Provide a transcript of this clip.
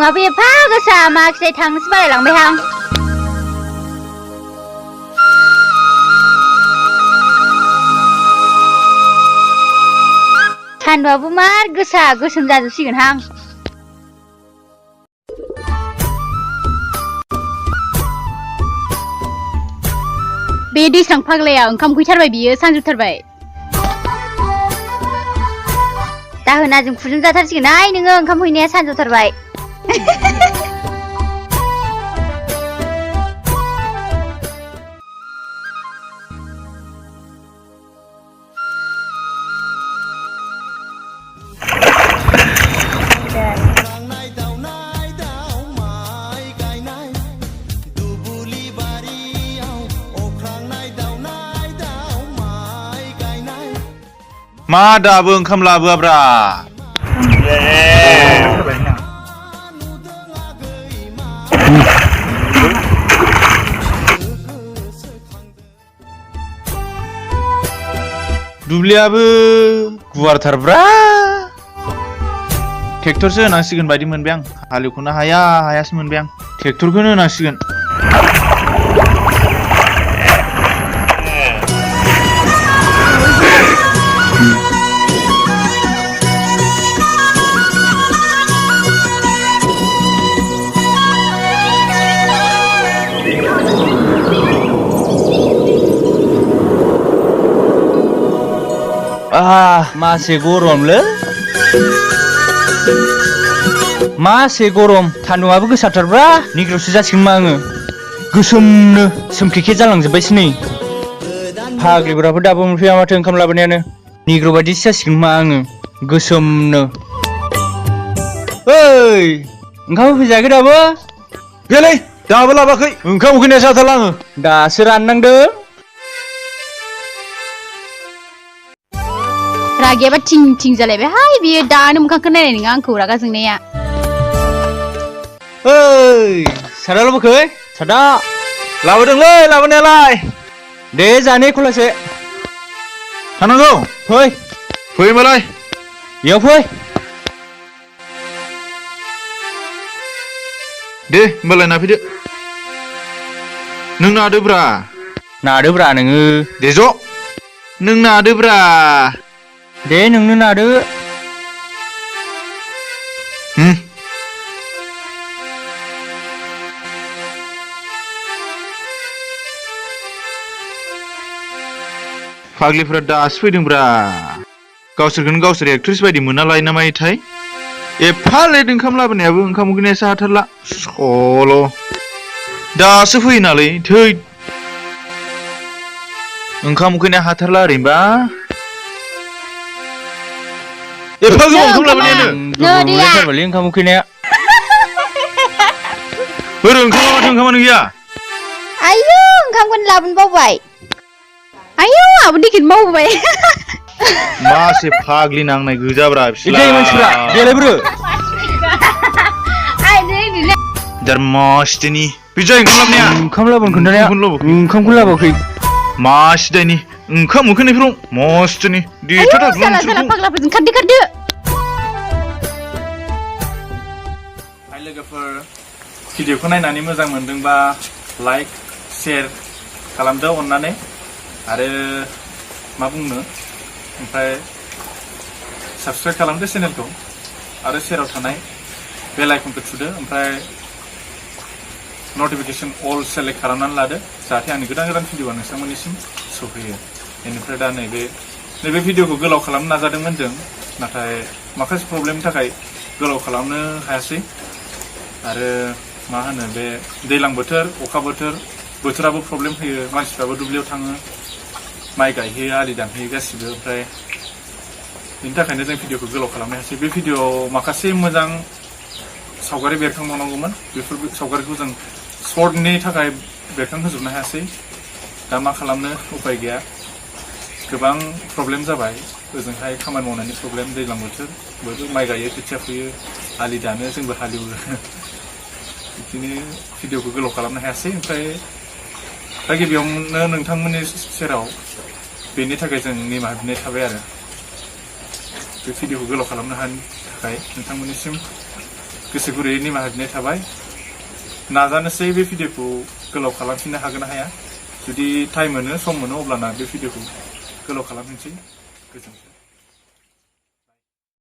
सान्दुंआबो एफा गोसा माखासे थांनोसो बालायलांबाय आं सान्दुंआबो मार गोसा गोसोम जाजोबसिगोन हां बे दैस्रां फाग्लाया ओंखाम उखैथारबाय बियो सानजौथारबाय दाहोना जों खुदुं जाथारसिगोनहाय नोङो ओंखाम हैनाया सानजौथारबाय मा दाबो ओंखाम लाबोआब्रा दुब्लियाबो गुवारथारब्रा ट्रेक्टरसो होनांसिगोन बायदि मोनबाय आं हालेवखौनो हायासो मोनबाय आं ट्रेक्टरखौनो होनांसिगोन मासे गरमलै मासे गरम सान्दुंआबो गोसाथारब्रा निग्र'सो जासिगोन मा आङो गोसोमनो सोमखेखे जालांजोब्बायसो नै फाग्लिफोराबो दाबो मोनफैया माथो ओंखाम लाबोनायानो निग्र' बायदिसो जासिगोन मा आङो गोसोमनो ओइ ओंखाम होफैजायाखै दाबो गैयालै दाबो लाबाखै ओंखाम उखैनाया जाथारला आङो दासो राननांदों रागायाबा थिं थिं जालायबाय हाय बियो दानो मोखांखौ नायनाय नङा आंखौ रागा जोंनाया ओइ सादा लाबोखै सादा लाबोदोंलै लाबोनायालाय दे जाने खलासे थानांगौ फै होमबालाय बेयाव फै दे होमबालाय नाफैदो नों नादोब्रा नोङो दे ज' नों नादोब्रा दे नोंनो नादो फाग्लिफोरा दासो फैदोंब्रा गावसोरखौनो गावसोर एक्ट्रेस बायदि मोना लायो ना मायोथाय एफा लेट ओंखाम लाबोनायाबो ओंखाम उखैनायासो हाथारला सल' दासो फैयो नालै थै ओंखाम उखैनाया हाथारला ओरैनोबा एफा गोबाव ओंखाम लाबोनायानो गोबावथारबायलै ओंखाम उखैनाया बोरो ओंखामानो गैया आयौ ओंखामखौनो लाबोनो बावबाय आयौ आबो दिकिट मावबाय मासे फाग्लि नांनाय गोजाब्रा बिसोर मानसिफ्रा गेलेब्रो दरमासथिनि बिजय ओंखाम लाबोनाया ओंखाम लाबोनो खोन्थानाया ओंखामखौ लाबोआखै मासिदायनि ओंखाम उखैनायफ्राव मस्थिनि साला फाग्लाफोरजों खारदो हाय लोगोफोर भिडिअखौ नायनानै मोजां मोनदोंबा लाइक शेयार खालामदो अननानै आरो मा बुंनो ओमफ्राय साबस्क्राइब खालामदो चेनेलखौ आरो सेराव थानाय बेल आइकनखौ थुदो ओमफ्राय नटिफिकेसन अल सेलेक्ट खालामनानै लादो जाहाथे आंनि गोदान भिडिअआ नोंथांमोननिसिम सफैयो बेनिफ्राय दा नैबे भिडिअखौ गोलाव खालामनो नाजादोंमोन जों नाथाय माखासे प्रब्लेमनि थाखाय गोलाव खालामनो हायासै आरो मा होनो बे दैज्लां बोथोर अखा बोथोराबो प्रब्लेम होयो मानसिफ्राबो दुब्लियाव थाङो माइ गायहैयो आलि दानहैयो गासिबो ओमफ्राय बेनि थाखायनो जों भिडिअखौ गोलाव खालामनो हायासै बे भिडिअआव माखासे मोजां सावगारि बेरखांबावनांगौमोन बेफोर सावगारिखौ जों सर्टनि थाखाय बेरखांहोजोबनो हायासै दा मा खालामनो उपाय गैया गोबां प्रब्लेम जाबाय ओजोंहाय खामानि मावनायनि प्रब्लेम दैज्लां बोथोर बयबो माइ गायो खोथिया फुयो आलि दानो जोंबो हालेवो बिदिनो भिडिअखौ गोलाव खालामनो हायासै ओमफ्राय दा गिबियावनो नोंथांमोननि सेराव बेनि थाखाय जों निमाहा बिनाय थाबाय आरो बे भिडिअखौ गोलाव खालामनो हायिनि थाखाय नोंथांमोननिसिम गोसो गुरैयै निमाहा बिनाय थाबाय नाजानोसै बे भिडिअखौ गोलाव खालामफिननो हागोन ना हाया जुदि टाइम मोनो सम मोनो अब्लाना बे भिडिअखौ गोलाव खालामफिनसै गोजोन्थों